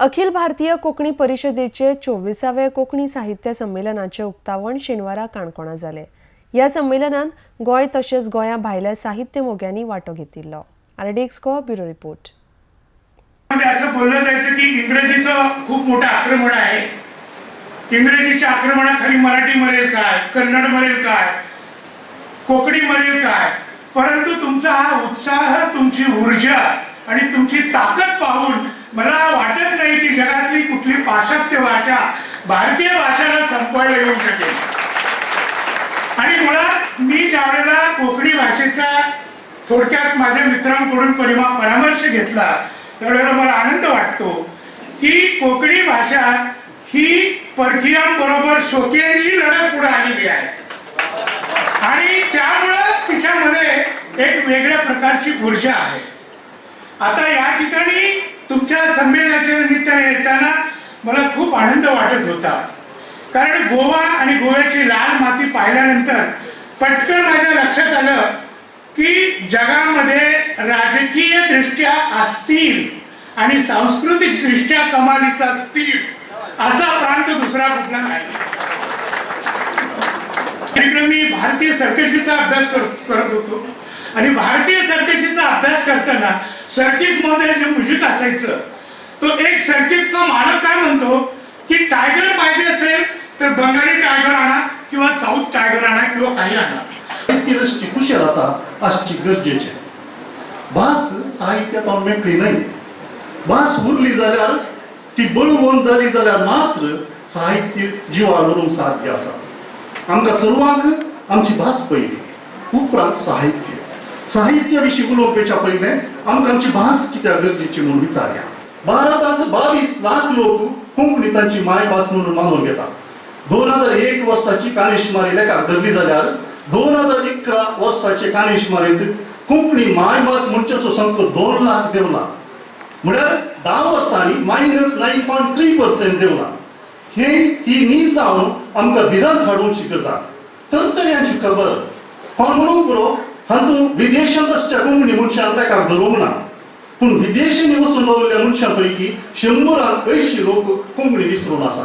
अखिल भारतीय कोंकणी परिशदेचे 24व्या कोंकणी साहित्य संमेलनाचे उक्तावण शेनवारा काणकोणा जाले। ह्या संमेलनात गोंय तशेंच गोंया भायल्या साहित्य मोग्यांनी वांटो घेतिल्लो। RDX Goa bureau report. असं बोललं जायचं की इंग्रजीचं खूप मोठं आक्रमण आहे, इंग्रजीच्या आक्रमणाखाली मराठी मरेल काय, कन्नड मरेल काय, कोकणी मरेल काय, परंतु तुमचा हा उत्साह, तुमची ऊर्जा आणि तुमची ताकद पाहून मला वाटत नाही की जगातली कुठली पाश्चात्य भाषा भारतीय भाषेला संपवायला येऊ शकेल। आणि मुळात मी ज्यावेळेला कोकणी भाषेचा थोडक्यात माझ्या मित्रांकडून परामर्श घेतला त्यावेळेला मला आनंद वाटतो की कोकणी भाषा ही परकीयांबरोबर स्वकीयांशी लढत पुढे आलेली आहे आणि त्यामुळं तिच्यामध्ये एक वेगळ्या प्रकारची ऊर्जा आहे। आता या ठिकाणी तुमच्या संमेलनाच्या निमित्ताने येताना मला खूप आनंद वाटत होता, कारण गोवा आणि गोव्याची लाल माती पाहिल्यानंतर पटकन माझ्या लक्षात आलं की जगामध्ये राजकीय दृष्ट्या असतील आणि सांस्कृतिक दृष्ट्या कमालीचा असतील असा प्रांत दुसरा कुठला नाही। मी भारतीय सर्कशीचा अभ्यास करत होतो आणि भारतीय सर्कशीचा अभ्यास करताना सर्किस मध्ये जे म्युझिक असायचं तो एक सर्किटचा मालक काय म्हणतो की टायगर पाहिजे असेल तर बंगाली टायगर आणा किंवा साऊथ टायगर आणा किंवा काही आणा। साहित्यदृष्टी कुशलता आसची गरजेची। भास साहित्यात मेकळी न्हय, भास उरली जाल्यार ती बळवंत जाली जाल्यार मात्र साहित्य जिवाळ उरूंक साध्य आसा। आमकां सर्वांक आमची भास पयली, उपरांत साहित्य। साहित्या विशीं उलोवपाच्या पयलें आमकां आमची भास कित्याक गरजेची म्हणून विचारया। भारतांत 22 लाख लोक कोंकणी तांची मायभास म्हणून मानून घेतात। 2001 वर्साची काणेशमारी लेखाक धरली जाल्यार 2011 वर्साचे काणेशमारीत कोंकणी मायभास म्हणचेचो संख्यो 2 लाख देंवला, म्हळ्यार 10 वर्सांनी -9.3% देंवला। हे ही निजावन आमकां भिरांत हाडोवची गजाल। तरतऱ्यांची खबर कोण म्हणूंक पुरो, हातूंत विदेशांत आसच्या कोंकणी मनशांक लेखाक धरूंक ना, पूण विदेशांनी वचून रावल्ल्या मनशां पैकी 100 80 लोक कोंकणी विसरून आसा।